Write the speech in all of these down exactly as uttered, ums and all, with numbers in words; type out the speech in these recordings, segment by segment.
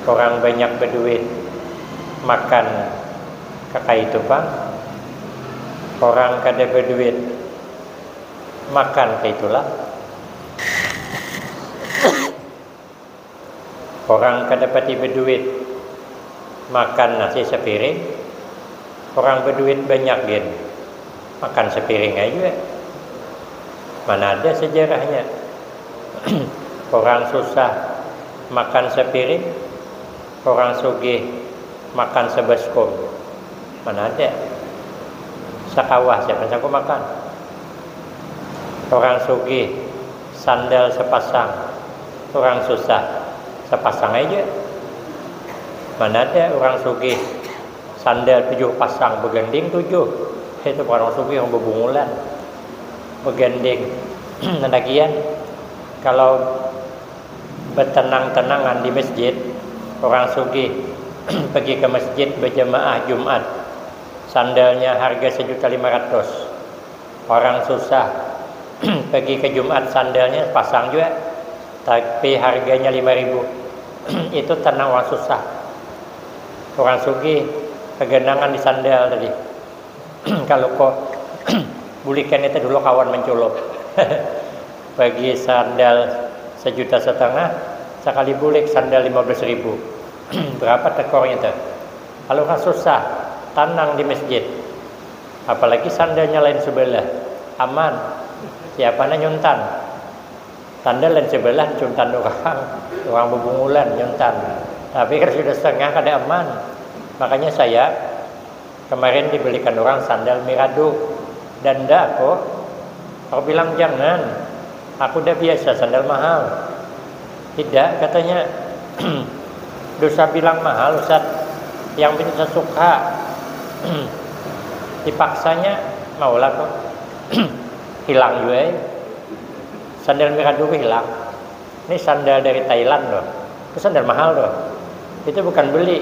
Orang banyak beduit makan kakaitu pang. Orang kada beduit makan kaitulah. Orang kada pati beduit makan nasi sapiring. Orang beduit banyak gin makan sapiring aja jua. Mana ada sejarahnya orang susah makan sapiring, orang sugih makan sebaskom. Mana ada. Sakawah siapa sanggup makan. Orang sugih sandal sepasang, orang susah sepasang aja. Mana ada orang sugih sandal tujuh pasang, beganding tujuh. Itu orang sugih, orang bebungulan, beganding. Nanagian kalau betenang-tenangan di masjid, orang sugih pergi ke masjid berjamaah Jumat, sandalnya harga sejuta lima ratus. Orang susah pergi ke Jumat, sandalnya pasang juga, tapi harganya lima ribu. Itu tenang orang susah. Orang sugih kegenangan di sandal tadi. Kalau ko bulikan itu dulu kawan menculuk. Bagi sandal sejuta setengah, sekali bulik sandal lima belas ribu. Berapa tekornya tuh? Kalau orang susah, tanang di masjid. Apalagi sandalnya lain sebelah, aman. Siapa na nyuntan? Sandal lain sebelah dicuntan orang, orang bebungulan nyuntan. Tapi kalau sudah setengah kada aman. Makanya saya kemarin dibelikan orang sandal mirado. Dan ndak aku, aku bilang, "Jangan, aku udah biasa sandal mahal." "Tidak," katanya, "dosa bilang mahal, Ustaz. Yang penting saya suka." Dipaksanya, maulah kok. Hilang juga, eh. Sandal mirado hilang. Ini sandal dari Thailand loh. Itu sandal mahal loh. Itu bukan beli.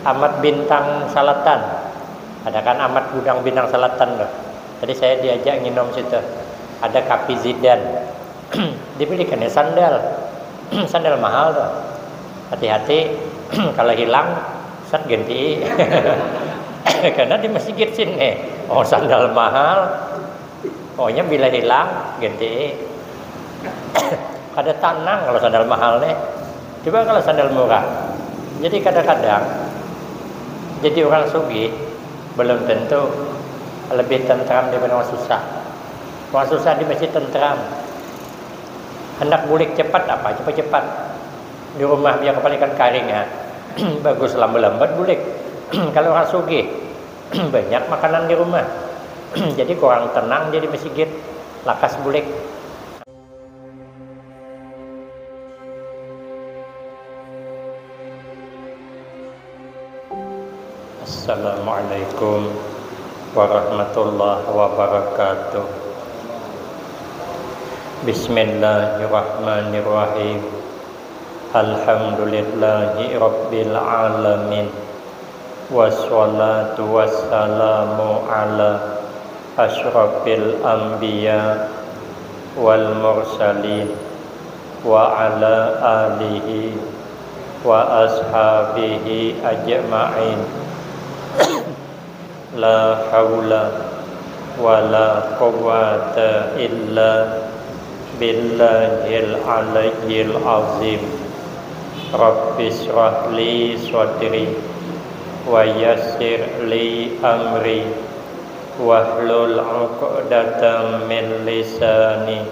Amat Bintang Salatan. Ada kan Amat Gudang Bintang Salatan loh. Tadi saya diajak nginum situ. Ada Kapi Zidan. Dibelikannya sandal. Sandal mahal loh. Hati-hati kalau hilang, set ganti. Karena di masjid sini, oh, sandal mahal. Pokoknya bila hilang, ganti. Kada tanang kalau sandal mahal nih. Coba kalau sandal murah. Jadi kadang-kadang jadi orang sugih belum tentu lebih tentram daripada orang susah. Orang susah di masjid tentram. Hendak bulik cepat apa? Cepat-cepat. Di rumah biar kepalikan karing ya. Bagus lambat-lambat bulik. Kalau orang sugih, banyak makanan di rumah. Jadi kurang tenang dia di masjid. Lakas bulik. Assalamualaikum warahmatullahi wabarakatuh. Bismillahirrahmanirrahim. Alhamdulillahi rabbil alamin. Wassalatu wassalamu ala asyrafil anbiya wal mursalin wa ala alihi wa ashabihi ajma'in. La haula wa la quwwata illa billahil aliyyil azim. Rabbi shrah li sadri wa yassir li amri wahlul uqdatam min lisani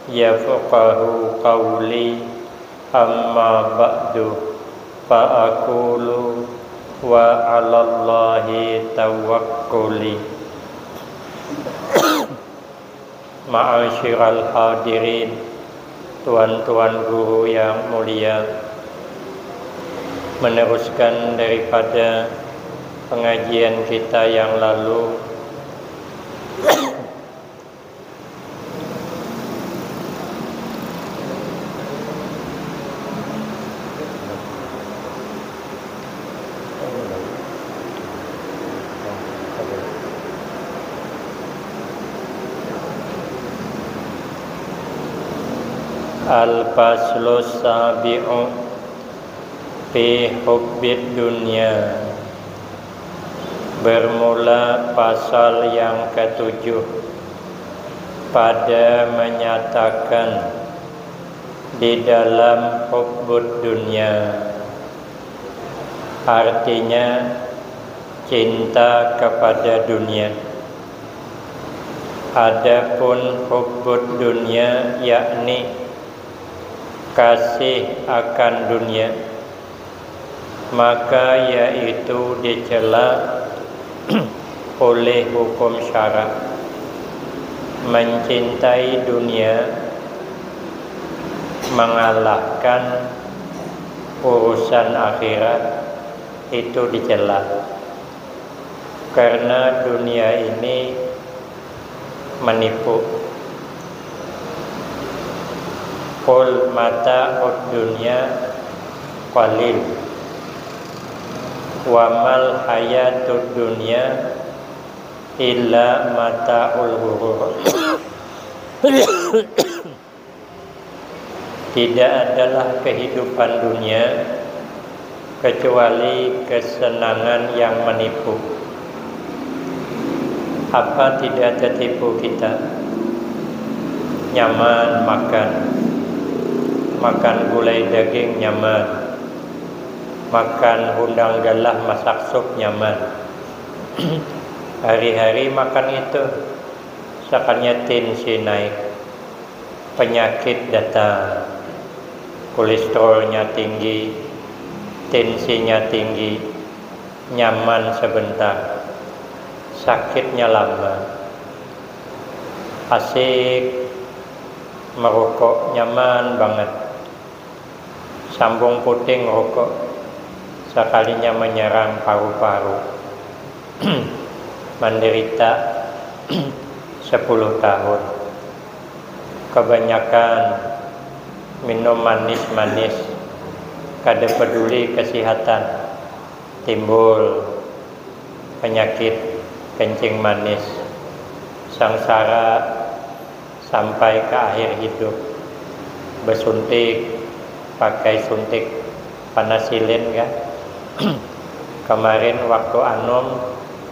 yafqahu qawli. Amma ba'du, fa aqulu wa 'alallahi tawakkuli. Ma'asyiral hadirin, tuan-tuan guru yang mulia, meneruskan daripada pengajian kita yang lalu, Al-faslus sabi'u. Fi hubbid dunya. Bermula pasal yang ketujuh pada menyatakan di dalam hubbud dunya, artinya cinta kepada dunia. Adapun hubbud dunya, yakni kasih akan dunia, maka yaitu dicela oleh hukum syara. Mencintai dunia mengalahkan urusan akhirat, itu dicela. Karena dunia ini menipu. Qul mata'ud dunya qalil, wa mal hayatud dunya illa mata'ul ghurur. Tidak adalah kehidupan dunia kecuali kesenangan yang menipu. Apa tidak tertipu kita? Nyaman makan. Makan gulai daging nyaman. Makan hundang galah masak sup nyaman. Hari-hari makan itu, sakalinya tensi naik. Penyakit datang, kolesterolnya tinggi, tensinya tinggi, nyaman sebentar, sakitnya lama. Asik merokok, nyaman banget. Sambung puting rokok, sakalinya menyerang paru-paru. Menderita sepuluh tahun. Kebanyakan minum manis-manis, kada peduli kesihatan, timbul penyakit kencing manis, sangsara sampai ke akhir hidup. Besuntik, pakai suntik panasilin kah. Kemarin waktu anum,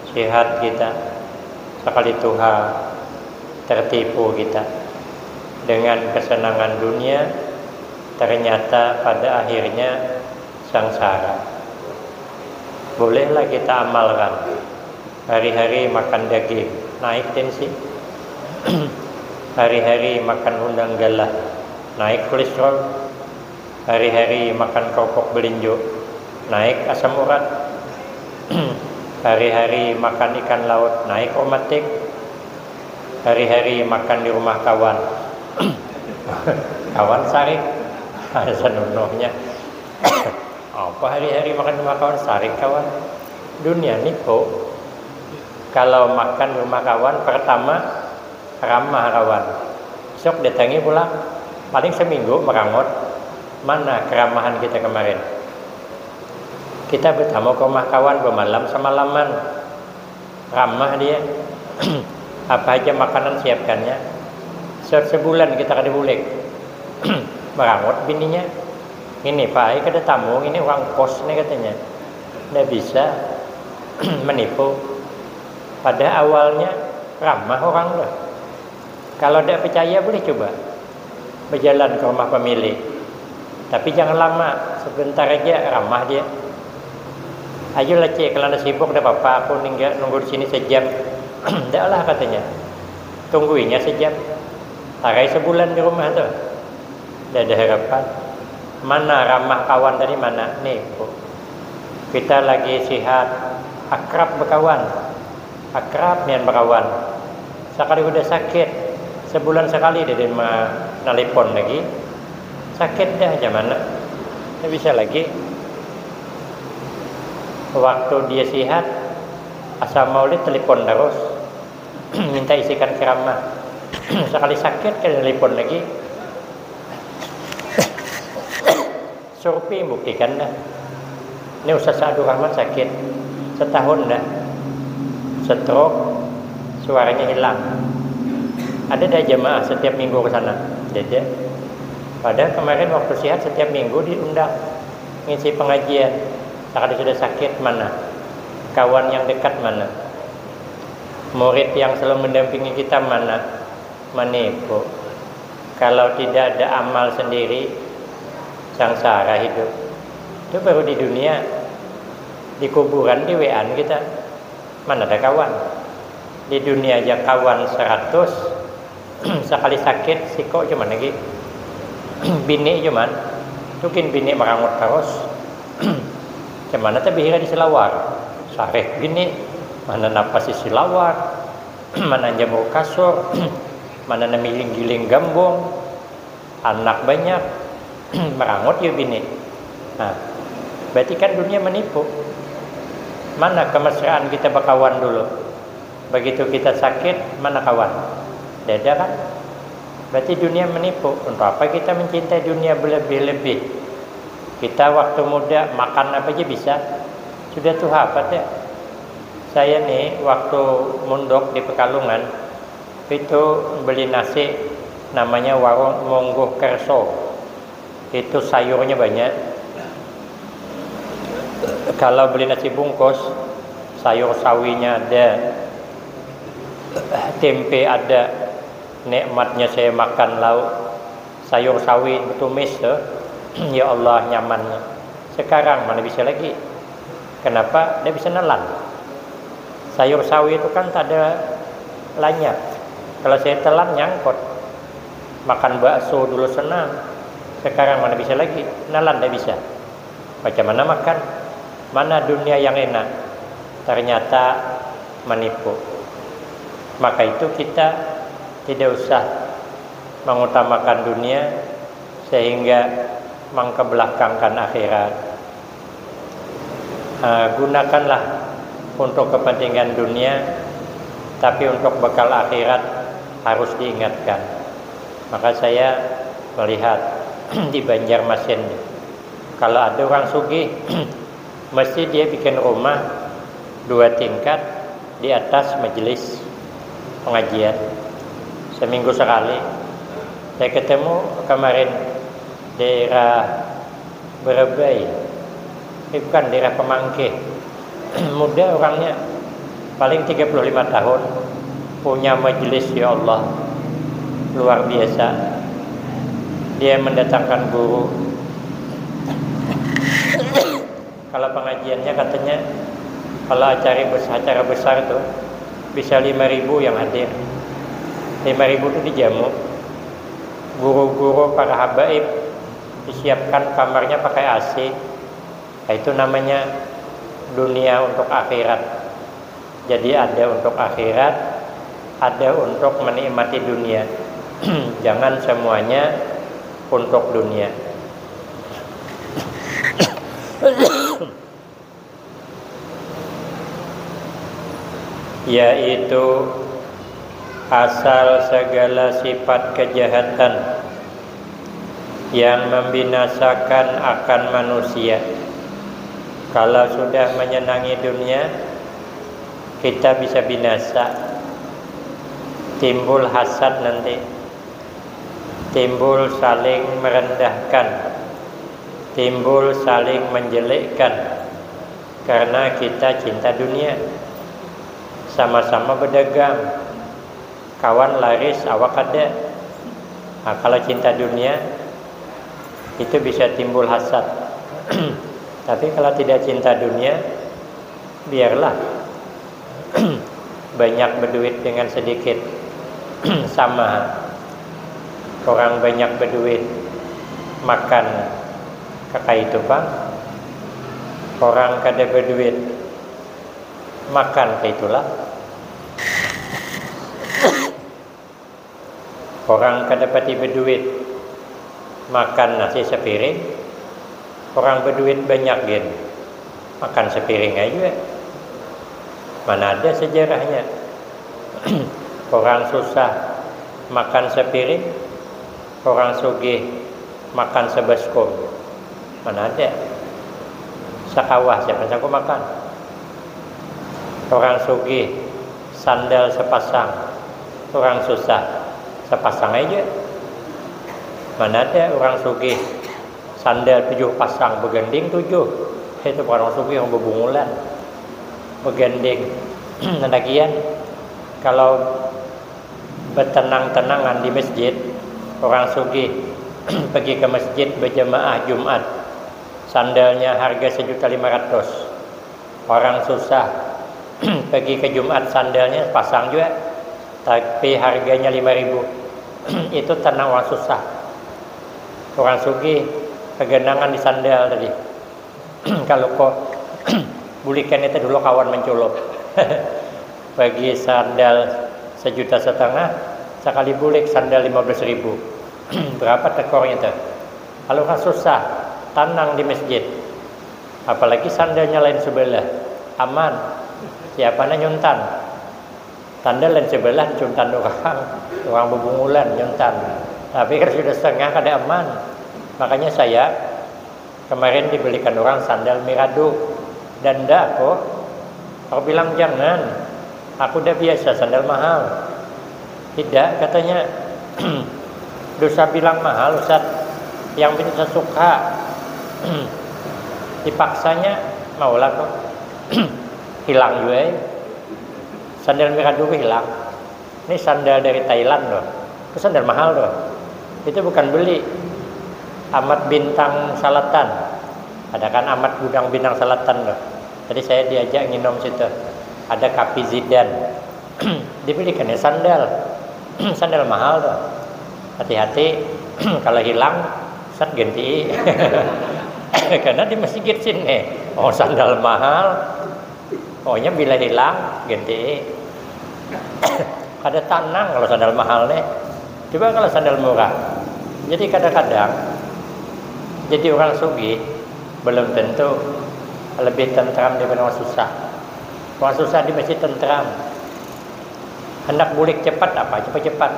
sihat kita, sekali tuha tertipu kita dengan kesenangan dunia, ternyata pada akhirnya sangsara. Bolehlah kita amalkan. Hari-hari makan daging, naik tensi. Hari-hari makan hundang galah, naik kolesterol. Hari-hari makan kerupuk belinjo, naik asam urat. Hari-hari makan ikan laut, naik rematik. Hari-hari makan di rumah kawan. Kawan sarik. Ada senunuhnya. Apa hari-hari makan di rumah kawan, sarik kawan. Dunia nipu. Kalau makan di rumah kawan, pertama ramah kawan. Besok datangi pulang. Paling seminggu merangut. Mana keramahan kita kemarin? Kita bertamu ke rumah kawan, bemalam semalaman. Ramah dia. Apa aja makanan siapkannya. Se- sebulan kita kada bulik. Merangut bininya. Ini, Pak, ai kada tamu, ini orang kos nih, katanya. Ndak bisa. Menipu. Pada awalnya ramah orang tuh. Kalau ndak percaya, boleh coba berjalan ke rumah pemilik. Tapi jangan lama, sebentar aja ramah dia. Ayolah, Cik, kalau anda sibuk, ndak apa-apa, aku ninggal nunggu di sini sejam. Ndak lah, katanya. Tungguinya sejam. Tarai sebulan di rumah tuh. Ndak ada harapan. Mana ramah kawan tadi, mana? Nih, Bu. Kita lagi sihat, akrab bekawan. Akrab nian bekawan. Sakali udah sakit, sebulan sekali dia, dia ma-, nalepon lagi. Sakit dah, macam mana? Ndak bisa lagi. Waktu dia sihat, asa maulid telepon terus. Minta isikan ceramah. Sekali sakit, kada telepon lagi. Survei buktikan dah. Ini Ustaz Sa'adur Rahman sakit setahun dah. Stroke, suaranya hilang. Ada dah jamaah setiap minggu ke sana? Dada. Padahal kemarin waktu sihat setiap minggu diundang. Ngisi pengajian, sekali sudah sakit mana? Kawan yang dekat mana? Murid yang selalu mendampingi kita mana? Menipu. Kalau tidak ada amal sendiri, sangsara hidup. Itu baru di dunia. Di kuburan di WA-an kita. Mana ada kawan? Di dunia aja kawan seratus, sekali sakit siko cuman lagi. Bini cuman, tukin bini merangut terus. Cuman tapi hira di selawar, sareh bini, mana napas di selawar, mana jamur kasur, mana namiling-giling gambung, anak banyak, merangut ya bini. Nah, berarti kan dunia menipu. Mana kemesraan kita berkawan dulu? Begitu kita sakit, mana kawan? Tidak ada kan? Berarti dunia menipu. Untuk apa kita mencintai dunia berlebih-lebih? Kita waktu muda makan apa aja bisa. Sudah tua apa deh? Saya nih waktu mundok di Pekalungan itu beli nasi namanya warung Mungguh Kerso. Itu sayurnya banyak. Kalau beli nasi bungkus, sayur sawinya ada, tempe ada. Nikmatnya saya makan lauk sayur sawi betumis tu, ya Allah nyamannya. Sekarang mana bisa lagi? Kenapa? Dia bisa nelan. Sayur sawi itu kan tak ada lanyap. Kalau saya telan nyangkut. Makan bakso dulu senang. Sekarang mana bisa lagi? Nelan tidak bisa. Macam mana makan? Mana dunia yang enak? Ternyata menipu. Maka itu kita tidak usah mengutamakan dunia sehingga mengkebelakangkan akhirat. Ah, gunakanlah untuk kepentingan dunia, tapi untuk bekal akhirat harus diingatkan. Maka saya melihat di Banjarmasin, kalau ada orang sugih, mesti dia bikin rumah dua tingkat, di atas majelis pengajian seminggu sekali. Saya ketemu kemarin daerah Berebai, eh, bukan, daerah Pemangkih. Muda orangnya, paling tiga puluh lima tahun, punya majelis, ya Allah, luar biasa. Dia mendatangkan guru. Kalau pengajiannya katanya, kalau acara besar, acara besar tuh bisa lima ribu yang hadir. Lima ribu tuh dijamu. Guru-guru, para habaib disiapkan kamarnya pakai A C. Nah, itu namanya dunia untuk akhirat. Jadi ada untuk akhirat, ada untuk menikmati dunia. Jangan semuanya untuk dunia. Yaitu asal segala sifat kejahatan yang membinasakan akan manusia. Kalau sudah menyenangi dunia, kita bisa binasa. Timbul hasad nanti. Timbul saling merendahkan. Timbul saling menjelekkan. Karena kita cinta dunia. Sama-sama berdagang. Kawan laris, awak kada. Nah, kalau cinta dunia, itu bisa timbul hasad. Tapi kalau tidak cinta dunia, biarlah. Banyak berduit dengan sedikit. Sama. Orang banyak berduit, makan kakaitu pang. Orang kada berduit, makan kaitulah. Orang kada pati berduit, makan nasi sepiring. Orang berduit banyak gin, makan sepiring aja. Mana ada sejarahnya? Orang susah makan sepiring, orang sugih makan sebaskom. Mana ada? Sakawah siapa sanggup makan? Orang sugih sandal sepasang, orang susah sepasang aja. Mana ada orang sugih Sandal tujuh pasang, beganding tujuh. Itu orang sugih yang bebungulan. Beganding. Nah, lagian kalau bertenang-tenangan di masjid, orang sugih pergi ke masjid berjamaah Jumat. Sandalnya harga sejuta lima ratus. Orang susah pergi ke Jumat, sandalnya pasang juga, tapi harganya lima ribu. Itu tenang orang susah. Orang sugih kegenangan di sandal tadi. Kalau ko bulikan itu dulu kawan menculop. Bagi sandal sejuta setengah, sekali bulik sandal lima belas ribu. Berapa tekornya tuh? Kalau orang susah, tanang di masjid. Apalagi sandalnya lain sebelah, aman. Siapa na nyuntan? Sandal lain sebelah dicuntan orang, orang bebungulan nyuntan. Tapi kalau sudah setengah kada aman. Makanya saya kemarin dibelikan orang sandal mirado. Dan ndak aku, aku bilang, "Jangan, aku udah biasa sandal mahal." "Tidak," katanya. "Dosa bilang mahal, Ustaz. Yang penting saya suka." Dipaksanya, maulah kok. Hilang juga, eh. Sandal mirado hilang. Ini sandal dari Thailand loh. Itu sandal mahal loh. Itu bukan beli. Amat Bintang Selatan. Ada kan Amat Gudang Bintang Selatan loh. Jadi saya diajak nginum situ. Ada Kapi Zidan. Dibelikannya sandal. Sandal mahal tuh. Hati-hati kalau hilang, sat ganti. Karena di masjid sini, oh, sandal mahal. Pokoknya bila hilang, ganti. Kada tanang kalau sandal mahal nih. Coba kalau sandal murah. Jadi kadang-kadang jadi orang sugih belum tentu lebih tentram daripada orang susah. Orang susah di masjid tentram. Hendak bulik cepat apa cepat-cepat.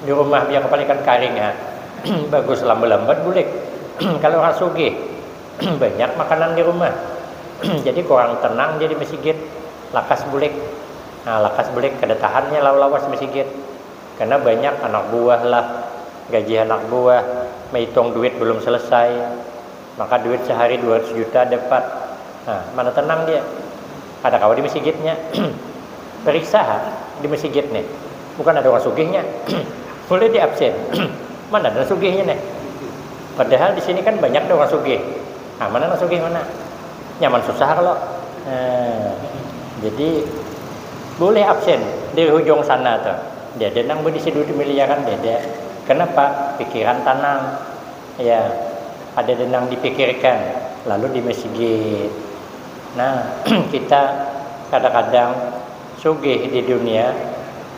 Di rumah biar kepalikan karing ya. Bagus lambat-lambat bulik. Kalau orang sugih banyak makanan di rumah. Jadi kurang tenang jadi masjid. Lakas bulik. Nah, lakas bulik kada tahannya lawas masjid. Karena banyak anak buah lah, gaji anak buah, menghitung duit belum selesai. Maka duit sehari dua ratus juta dapat. Nah, mana tenang dia? Ada kawa di masjidnya. Periksa ha, di masjid nih. Bukan ada orang sugihnya. Boleh di absen. Mana ada sugihnya nih? Padahal di sini kan banyak ada orang sugih. Nah, mana orang sugih mana? Nyaman susah kalau. Nah, jadi boleh absen di hujung sana tuh. Dia ada nang berisi duit miliaran, dia ada. Kenapa? Pikiran tanang. Ya, ada nang dipikirkan, lalu di masjid. Nah, kita kadang-kadang sugih di dunia,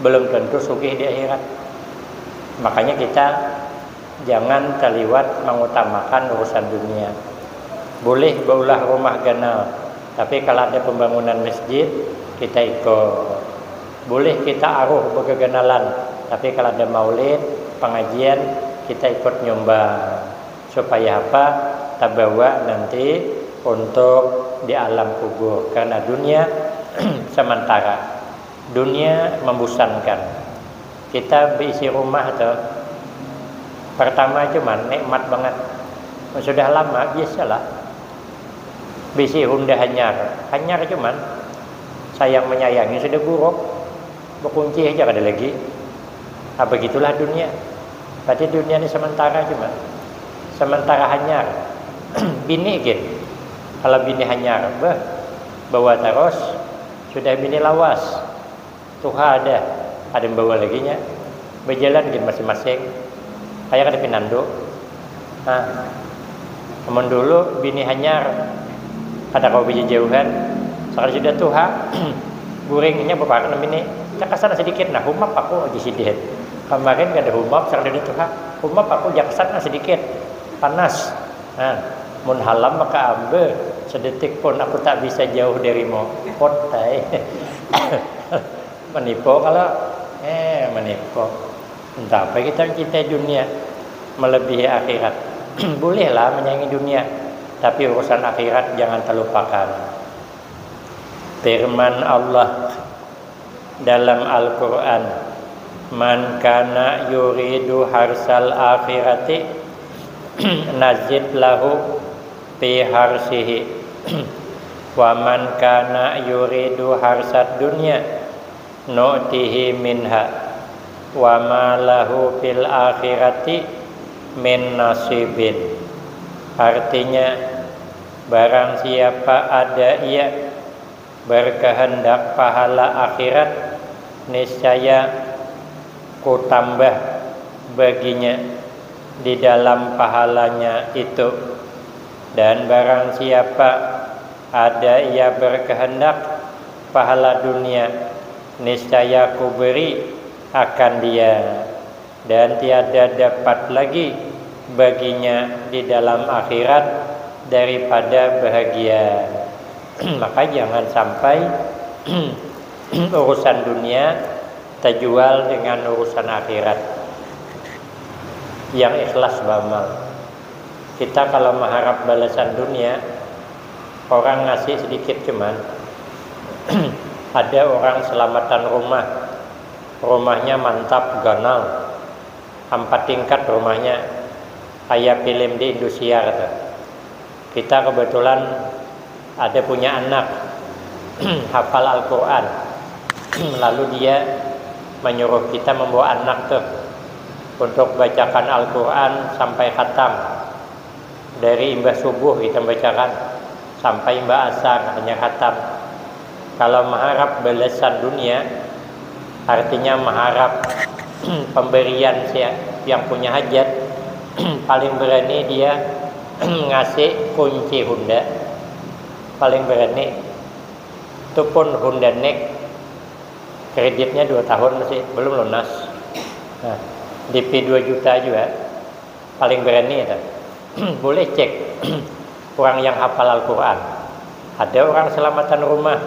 belum tentu sugih di akhirat. Makanya kita jangan terliwat mengutamakan urusan dunia. Boleh baulah rumah ganal, tapi kalau ada pembangunan masjid, kita ikut. Boleh kita aruh begeganalan, tapi kalau ada maulid, pengajian, kita ikut nyumbang. Supaya apa? Tabawa nanti untuk di alam kubur. Karena dunia sementara. Dunia membosankan. Kita berisi rumah tuh. Pertama cuman nikmat banget. Sudah lama biasalah. Bisi Honda hanyar, hanyar cuman sayang menyayangi sudah buruk, bekunci aja kada lagi. Nah, begitulah dunia. Berarti dunia ini sementara cuman, sementara hanyar. Bini gin, kalau bini hanyar, beh, bawa terus, sudah bini lawas. Tuha ada, ada membawa lagi nya. Berjalan gin masing-masing. Kayak ada pinandu. Nah, namun dulu bini hanyar, kada kau biji jauhan. Sekali sudah tuha, guringnya berparak bini. Cakasan sedikit, nah humap aku aja sidin. Kemarin kada humap, sekali sudah tuha. Humap aku jakasan sedikit. Panas. Nah, mun halam maka ambe, sedetik pun aku tak bisa jauh darimu. Kotai. Menipu kalau, eh, menipu. Entah apa kita mencintai dunia melebihi akhirat. Bolehlah menyayangi dunia, tapi urusan akhirat jangan terlupakan. Firman Allah dalam Al-Quran, "Man kana yuridu harsal akhirati Nazid lahu fi harsihi. Wa man kana yuridu harsad dunya nu'tihi minha wa ma lahu fil akhirati min nasibin. Artinya, barang siapa ada ia berkehendak pahala akhirat, niscaya kutambah baginya di dalam pahalanya itu. Dan barang siapa ada ia berkehendak pahala dunia, niscaya kuberi akan dia, dan tiada dapat lagi baginya di dalam akhirat daripada bahagia. Maka jangan sampai urusan dunia terjual dengan urusan akhirat. Yang ikhlas beramal. Kita kalau mengharap balasan dunia, orang ngasih sedikit cuman. Ada orang selamatan rumah, rumahnya mantap, ganal, empat tingkat rumahnya, kayak film di Indosiar tuh. Kita kebetulan ada punya anak hafal Al-Quran, lalu dia menyuruh kita membawa anak tuh untuk bacakan Al-Quran sampai khatam. Dari imbah subuh kita bacakan sampai imbah asar hanya khatam. Kalau mengharap balasan dunia, artinya mengharap pemberian si yang punya hajat, paling berani dia ngasih kunci Honda. Paling berani. Itu pun Honda Nick, kreditnya dua tahun masih belum lunas. Nah, D P dua juta juga. Paling berani itu. Boleh cek orang yang hafal Al-Quran. Ada orang selamatan rumah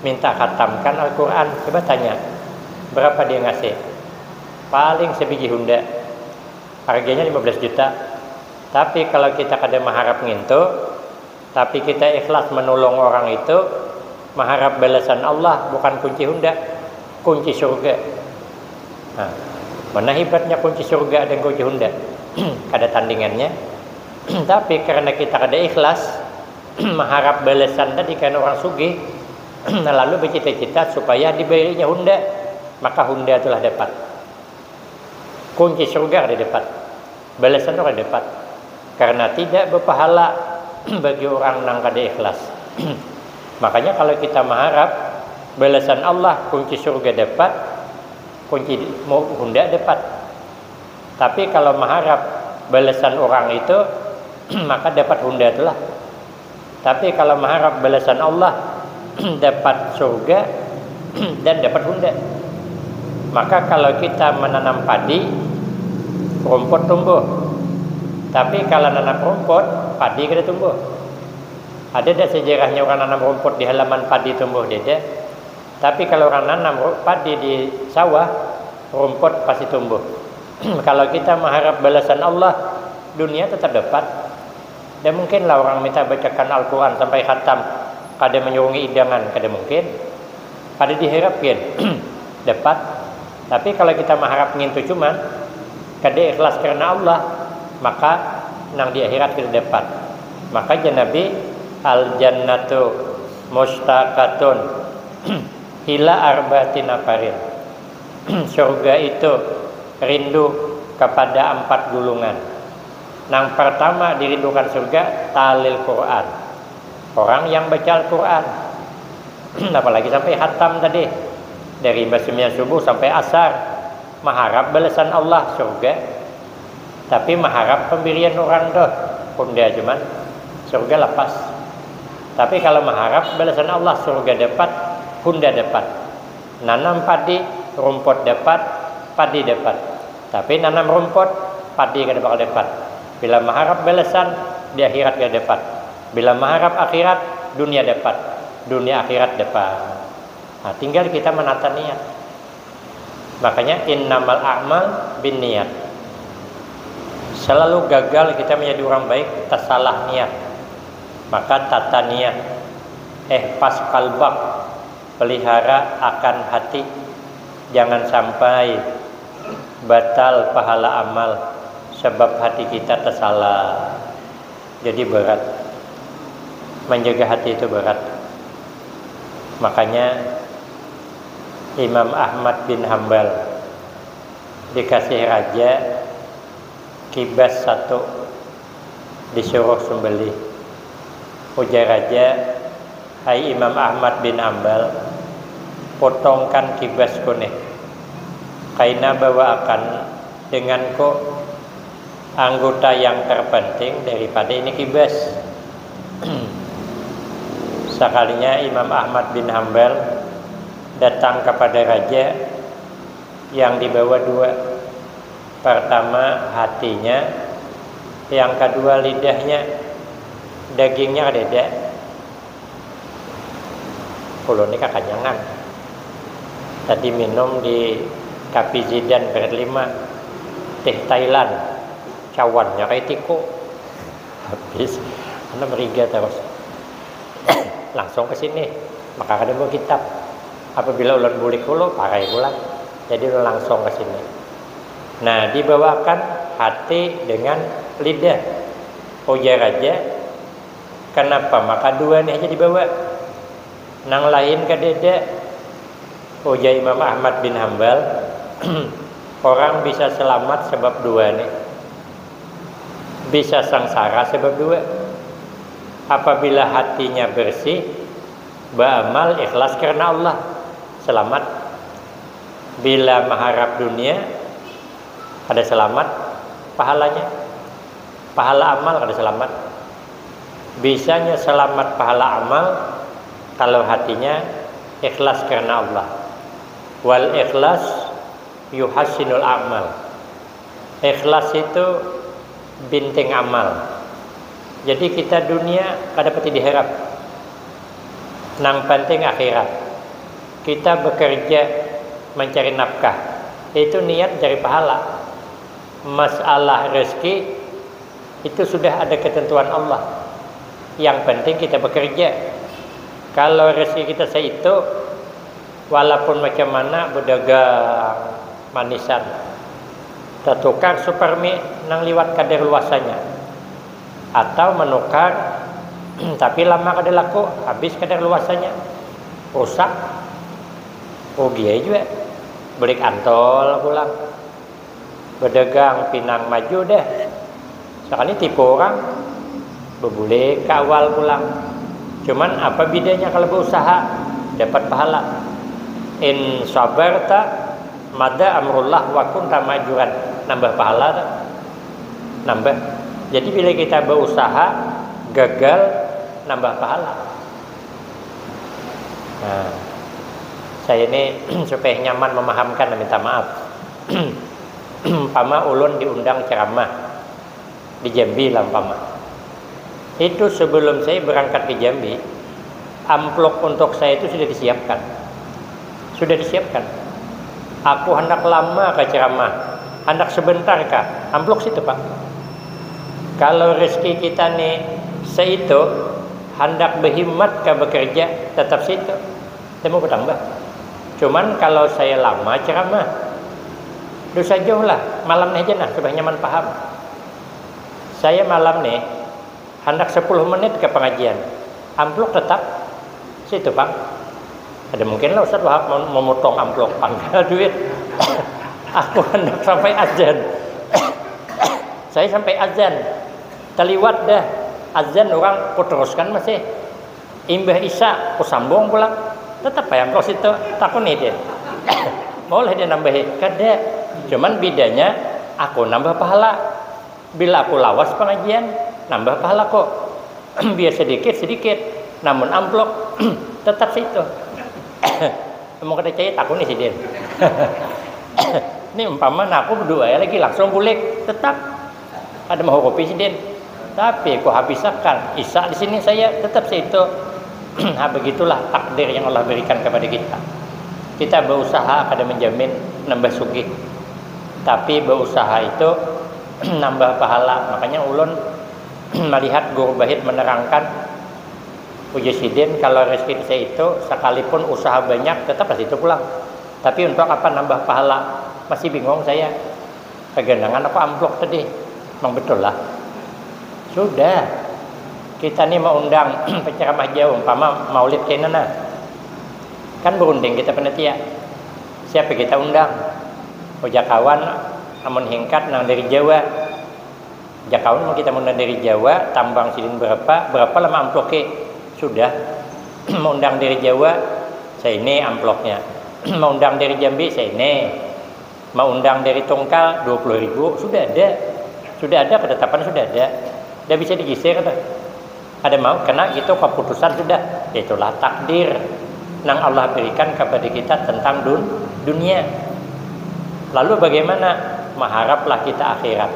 minta khatamkan Al-Quran. Coba tanya, berapa dia ngasih? Paling sebiji Honda. Harganya lima belas juta. Tapi kalau kita kada mengharap ngintu, tapi kita ikhlas menolong orang itu, mengharap balasan Allah, bukan kunci Honda, kunci surga. Nah, mana hebatnya kunci surga dan kunci Honda? Kada tandingannya. Tapi karena kita kada ikhlas mengharap balasan tadi karena orang sugih, lalu bercita-cita supaya diberinya Honda, maka Honda itulah dapat. Kunci surga kada dapat. Balasan kada dapat. Karena tidak berpahala bagi orang nang kada ikhlas. Makanya kalau kita mengharap balasan Allah, kunci surga dapat, kunci Honda dapat. Tapi kalau mengharap balasan orang itu, maka dapat Honda itulah. Tapi kalau mengharap balasan Allah, dapat surga dan dapat Honda. Maka kalau kita menanam padi, rumput tumbuh. Tapi kalau nanam rumput, padi kada tumbuh. Ada dah sejarahnya orang nanam rumput di halaman padi tumbuh, dede. Tapi kalau orang nanam padi di sawah, rumput pasti tumbuh. Kalau kita mengharap balasan Allah, dunia tetap dapat. Dan mungkinlah orang minta bacakan Al-Quran sampai khatam, kada menyurungi idangan, kada mungkin. Kada diharapkan dapat. Tapi kalau kita mengharap ngintu cuman kada ikhlas karena Allah, maka nang di akhirat kita dapat. Maka jar Nabi, al jannatu mustaqatun ila arba'ati nafarin. Surga itu rindu kepada empat golongan. Nang pertama dirindukan surga talil Quran. Orang yang baca Al-Quran. Apalagi sampai khatam tadi. Dari sembahyang subuh sampai asar. Mengharap balasan Allah surga. Tapi mengharap pemberian orang tuh. Honda cuman surga lepas. Tapi kalau mengharap balasan Allah surga dapat, Honda dapat. Nanam padi, rumput dapat, padi dapat. Tapi nanam rumput, padi kada bakal dapat. Bila mengharap balasan, di akhirat kada dapat. Bila mengharap akhirat, dunia dapat. Dunia akhirat dapat. Nah, tinggal kita menata niat. Makanya innamal a'mal bin niat. Selalu gagal kita menjadi orang baik, tersalah niat. Maka tata niat. Eh, pas kalbak, pelihara akan hati. Jangan sampai batal pahala amal. Sebab hati kita tersalah, jadi berat. Menjaga hati itu berat. Makanya Imam Ahmad bin Hambal dikasih raja kibas satu, disuruh sembelih. Ujar raja, "Hai Imam Ahmad bin Hambal, potongkan kibasku nih. Kaina bawaakan denganku anggota yang terpenting daripada ini kibas." Sekalinya Imam Ahmad bin Hambal datang kepada raja, yang dibawa dua. Pertama hatinya, yang kedua lidahnya. Dagingnya kadada. Ulun ni kakanyangan. Tadi minum di Kapi Zidan grade lima. Teh Thailand. Cawannya kayak tiko. Habis. Mana meriga terus. Langsung ke sini. Maka kada bawa kitab. Apabila ulun bulik dulu, parai pulang. Jadi ulun langsung ke sini. Nah, dibawakan hati dengan lidah. Ujar raja, "Kenapa maka dua ni aja dibawa? Nang lain kadada?" Ujar Imam Ahmad bin Hambal, "Orang bisa selamat sebab dua ni. Bisa sengsara sebab dua. Apabila hatinya bersih, beramal ikhlas karena Allah, selamat. Bila mengharap dunia, ada selamat pahalanya. Pahala amal kada selamat. Bisanya selamat pahala amal kalau hatinya ikhlas karena Allah. Wal ikhlas yuhassinul amal. Ikhlas itu binting amal. Jadi kita dunia kada pati diharap. Nang penting akhirat. Kita bekerja mencari nafkah. Itu niat cari pahala. Masalah rezeki itu sudah ada ketentuan Allah. Yang penting kita bekerja. Kalau rezeki kita seitu, walaupun macam mana bedagang manisan, tertukar supermi nang liwat kadar luasanya, atau menukar tapi lama kada laku, habis kadar luasanya, rusak, rugi aja juga. Beli kantol pulang. Bedagang pinang maju deh. Sekali tipu orang, bebulik ke awal pulang. Cuman apa bedanya kalau berusaha dapat pahala? In sabarta mada amrullah wa kunta majuran, nambah pahala tak? Nambah. Jadi bila kita berusaha gagal, nambah pahala. Nah, saya ini supaya nyaman memahamkan, minta maaf. Umpama ulun diundang ceramah di Jambi lah umpama. Itu sebelum saya berangkat ke Jambi, amplop untuk saya itu sudah disiapkan. Sudah disiapkan. Aku hendak lama ke ceramah, hendak sebentar kah? Amplop situ, Pak. Kalau rezeki kita nih seitu, hendak berhimmat ke bekerja, tetap situ. Temu bertambah. Cuman kalau saya lama ceramah, dosa jauh lah. Malam nih aja nah, supaya nyaman paham. Saya malam nih, hendak sepuluh menit ke pengajian. Amplop tetap situ, Pang. Ada mungkin lah Ustaz Wahab mem-, memotong amplop pangkal duit. Aku hendak sampai azan. Saya sampai azan. Taliwat dah. Azan orang kuteruskan masih. Imbah Isya, kusambung pulang. Tetap payah amplop situ. Takuni dia. Maulah dia nambahi. Kada. Cuman bedanya aku nambah pahala. Bila aku lawas pengajian, nambah pahalaku. Biar sedikit-sedikit, namun amplop, tetap situ. Mun kada caya, takuni sidin. Ini umpama, nah, aku berdoa ya lagi, langsung bulik, tetap ada menghurupi sidin. Tapi ku habisakan Isya di sini saya, tetap situ. Nah, begitulah takdir yang Allah berikan kepada kita. Kita berusaha kada menjamin nambah sugih. Tapi berusaha itu nambah pahala. Makanya ulun melihat guru bahit menerangkan, ujar sidin, kalau rezeki saya itu sekalipun usaha banyak, tetap di situ pulang. Tapi untuk apa nambah pahala? Masih bingung saya. Kaganangan aku amplop tadi. Memang betul lah. Sudah. Kita ni maundang penceramah jauh, umpama maulid kena nah. Kan berunding kita panitia. Siapa kita undang? Ujar kawan, amun hingkat nang dari Jawa. Ujar kawan, mun kita maundang dari Jawa, tambang sidin berapa, berapa lama amploknya? Sudah. Maundang dari Jawa, saya ini amploknya. Maundang dari Jambi, saya ini. Maundang dari Tungkal dua puluh ribu, sudah ada. Sudah ada, ketetapan sudah ada. Tidak bisa digeser tuh. Ada mau kena gitu keputusan sudah. Itulah takdir nang Allah berikan kepada kita tentang dun, dunia. Lalu bagaimana? Mengharaplah kita akhirat.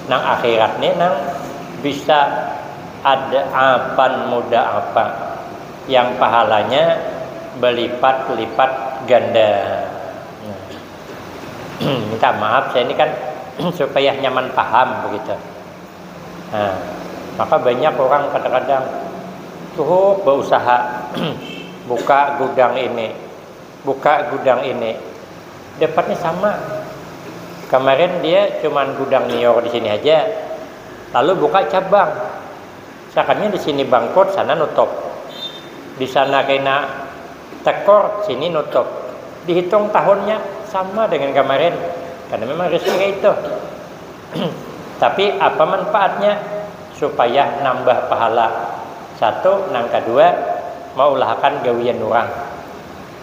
Nang akhirat nih nang bisa ada apan muda apa yang pahalanya berlipat-lipat ganda. Nah. Minta maaf, saya ini kan supaya nyaman paham begitu. Nah, maka banyak orang kadang-kadang cukup berusaha buka gudang ini, buka gudang ini, dapatnya sama. Kemarin dia cuman gudang nior di sini aja, lalu buka cabang. Sakannya di sini bangkrut, sana nutup. Di sana kena tekor, sini nutup. Dihitung tahunnya sama dengan kemarin. Karena memang rezeki kayak itu. Tapi apa manfaatnya? Supaya nambah pahala. Satu, nang kedua, maulahakan gawian orang.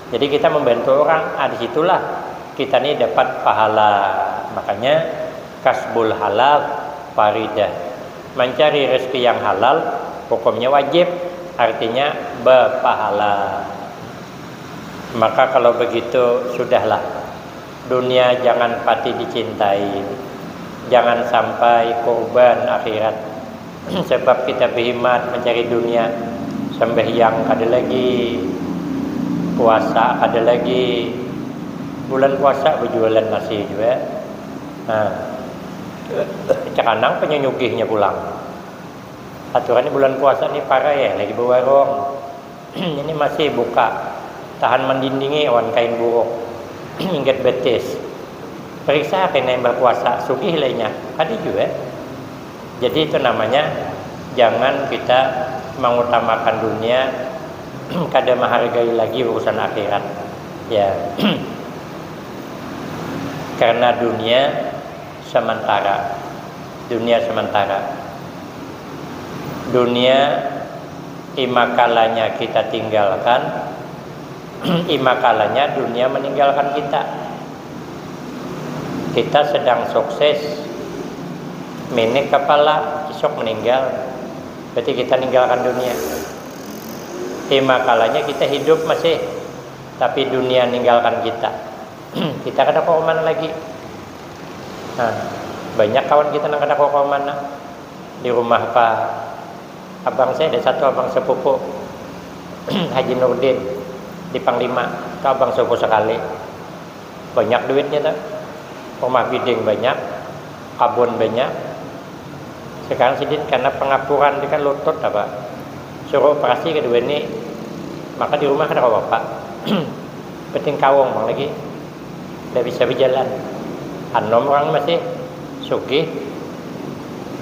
Jadi kita membantu orang, ah, di situlah kita nih dapat pahala. Makanya kasbul halal faridah. Mencari rezeki yang halal hukumnya wajib, artinya berpahala. Maka kalau begitu sudahlah. Dunia jangan pati dicintai. Jangan sampai kurban akhirat. Sebab kita berhimat mencari dunia, sembahyang kada lagi, puasa kada lagi, bulan puasa berjualan nasi juga. Nah, cekanang penyunyugihnya pulang. Aturannya bulan puasa ni parai ya lagi bewarung. Ini masih buka, tahan mendindingi awan kain buruk, ingat betis. Periksa kena yang berpuasa, sugih lainnya, ada juga. Jadi itu namanya jangan kita mengutamakan dunia, kada menghargai lagi urusan akhirat. Ya. Karena dunia sementara. Dunia sementara. Dunia imakalanya kita tinggalkan, imakalanya dunia meninggalkan kita. Kita sedang sukses, minik kepala, isuk meninggal. Berarti kita ninggalkan dunia. Imakalanya kita hidup masih, tapi dunia ninggalkan kita. Kita kada kawa kemana lagi. Nah, banyak kawan kita nang kada kawa kemana. Di rumah apa, abang saya ada satu abang sepupu, Haji Nurdin di Panglima, itu abang sepupu sekali. Banyak duitnya tuh. Rumah biding banyak, kabun banyak. Sekarang sidin karena pengapuran di kan lutut apa, suruh operasi kedua ini, maka di rumah kada apa-apa. Penting kawong bang lagi, tidak bisa berjalan. Anom orang masih sugih.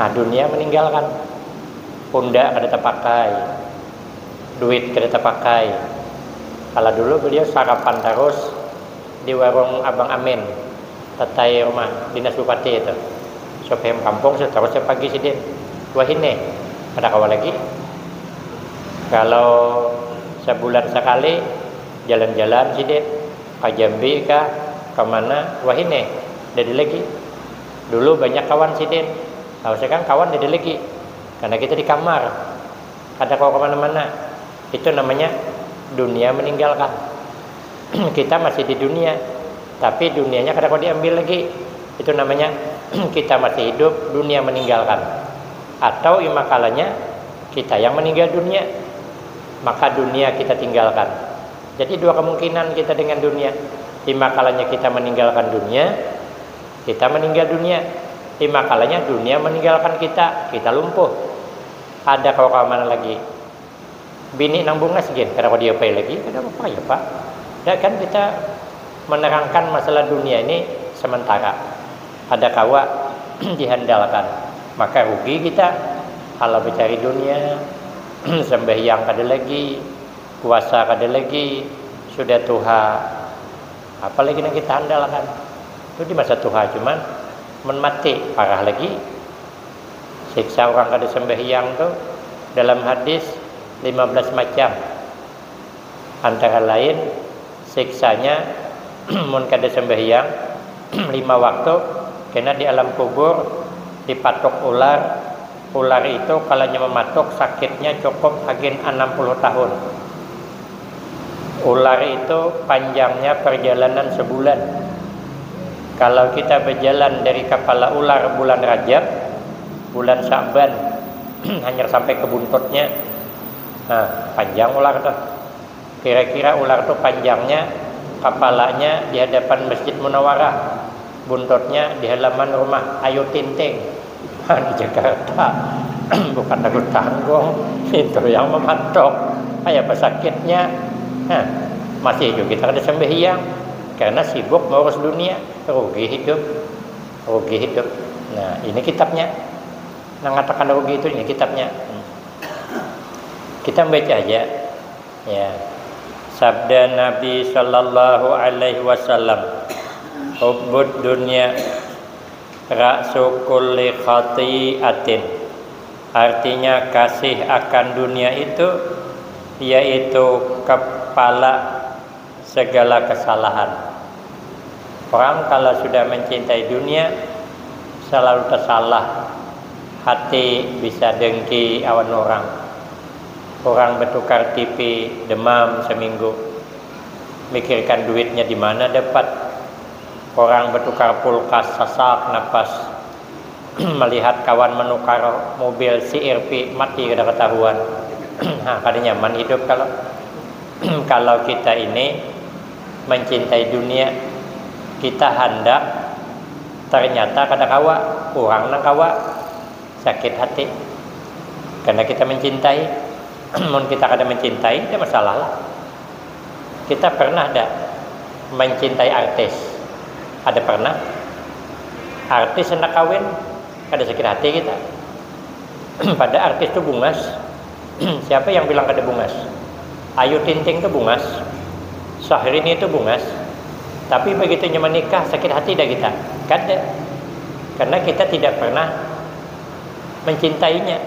Nah, dunia meninggalkan. Unda kada terpakai, duit kada terpakai. Kalau dulu beliau sarapan terus di warung Abang Amin, tetai rumah dinas bupati itu. Supaya kampung terus pagi sidin. Wah ini, kada kawa lagi. Kalau sebulan sekali jalan-jalan sidin, ke Jambi kah, kemana, wah ini, jadi lagi. Dulu banyak kawan sidin, kalau sekarang kawan jadi lagi. Karena kita di kamar, kada kawa kemana-mana. Itu namanya dunia meninggalkan. Kita masih di dunia, tapi dunianya kada kawa diambil lagi. Itu namanya kita masih hidup, dunia meninggalkan. Atau imakalanya kita yang meninggal dunia, maka dunia kita tinggalkan. Jadi dua kemungkinan kita dengan dunia. Imakalanya kita meninggalkan dunia, kita meninggal dunia. Imakalanya dunia meninggalkan kita, kita lumpuh. Ada kawa kemana lagi. Bini nang bungas gin, kada kawa diapai lagi, kada apa-apa ya Pak. Ya kan kita menerangkan masalah dunia ini sementara. Ada kawa dihandalkan. Maka rugi kita kalau mencari dunia, sembahyang kada lagi, puasa kada lagi, sudah tuha, apa lagi yang kita andalkan? Itu di masa tuha, cuman men mati parah lagi. Siksa orang kada sembahyang tu dalam hadis lima belas macam. Antara lain siksanya mun kada sembahyang lima waktu, kena di alam kubur dipatuk ular. Ular itu kalanya mematuk sakitnya cukup agin enam puluh tahun. Ular itu panjangnya perjalanan sebulan. Kalau kita berjalan dari kepala ular bulan Rajab, bulan Sa'ban, hanya sampai ke buntutnya, nah, panjang ular tuh. Kira-kira ular tuh panjangnya, kepalanya di hadapan Masjid Munawarah, buntutnya di halaman rumah Ayu Ting Ting. Di Jakarta, bukan lagu tanggung, itu yang mematok. Kayak apa sakitnya? Nah, masih juga kita kada sembahyang karena sibuk ngurus dunia, rugi hidup, rugi hidup. Nah, ini kitabnya. Nang katakan rugi itu ini kitabnya. Hmm. Kita baca aja. Ya. Sabda Nabi sallallahu alaihi wasallam, "Hubbud dunya ra'su kulli khati'atin." Artinya, kasih akan dunia itu yaitu kepala segala kesalahan. Orang kalau sudah mencintai dunia, selalu tersalah hati, bisa dengki awan orang. Orang bertukar T V, demam seminggu, mikirkan duitnya di mana dapat. Orang bertukar kulkas, sasak napas. Melihat kawan menukar mobil C R V, mati kada ketahuan. Nah, kada nyaman hidup kalau kalau kita ini mencintai dunia, kita handak, ternyata kada kawa, orang nang kawa, sakit hati. Karena kita mencintai, mun kita kada mencintai, ada masalah lah. Kita pernah ada mencintai artis? Ada pernah? Artis hendak kawin, kada sakit hati kita. Pada artis tu bungas. Siapa yang bilang kada bungas? Ayu Ting Ting tu bungas. Syahrini tu bungas. Tapi begitu nya menikah, sakit hati dah kita? Kada. Karena kita tidak pernah mencintainya.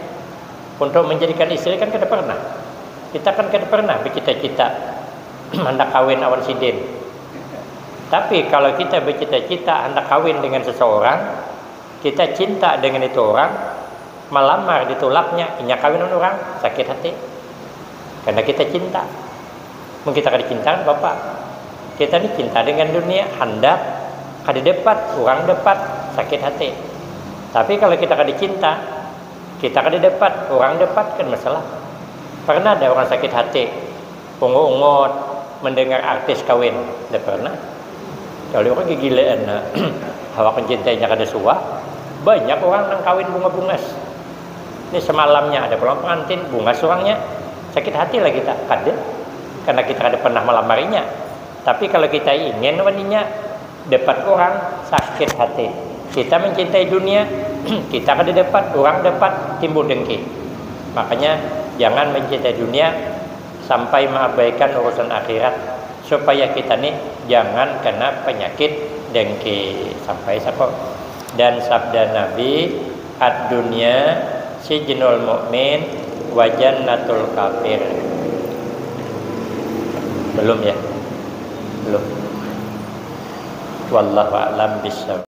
Untuk menjadikan istri kan kada pernah. Kita kan kada pernah bercita-cita hendak kawin awan sidin. Tapi kalau kita bercita-cita hendak kawin dengan seseorang, kita cinta dengan itu orang, melamar, ditulaknya, inya kawin dengan orang, sakit hati. Karena kita cinta. Mun kita kada cinta, kada apa-apa. Kita ni cinta dengan dunia, handak kada dapat, orang dapat, sakit hati. Tapi kalau kita kada cinta, kita kada dapat, orang dapat, kada masalah. Pernah ada orang sakit hati, ungut-ungut, mendengar artis kawin? Kada pernah. Kecuali orang gigilaan, nah. Awak mencintainya kada suah. Banyak orang nang kawin bunga bungas. Ini semalamnya ada pulang pengantin, bungas orangnya. Sakit hati lah kita, kada. Karena kita kada pernah melamarinya. Tapi kalau kita ingin waninya, dapat orang, sakit hati. Kita mencintai dunia, kita kada dapat, orang dapat, timbul dengki. Makanya jangan mencintai dunia sampai mengabaikan urusan akhirat, supaya kita ni jangan kena penyakit dengki. Sampai sako. Dan sabda Nabi, "Ad-dunya sijnul mu'min wa jannatul kafir." Belum ya? Belum. Wallahu a'lam bishawab.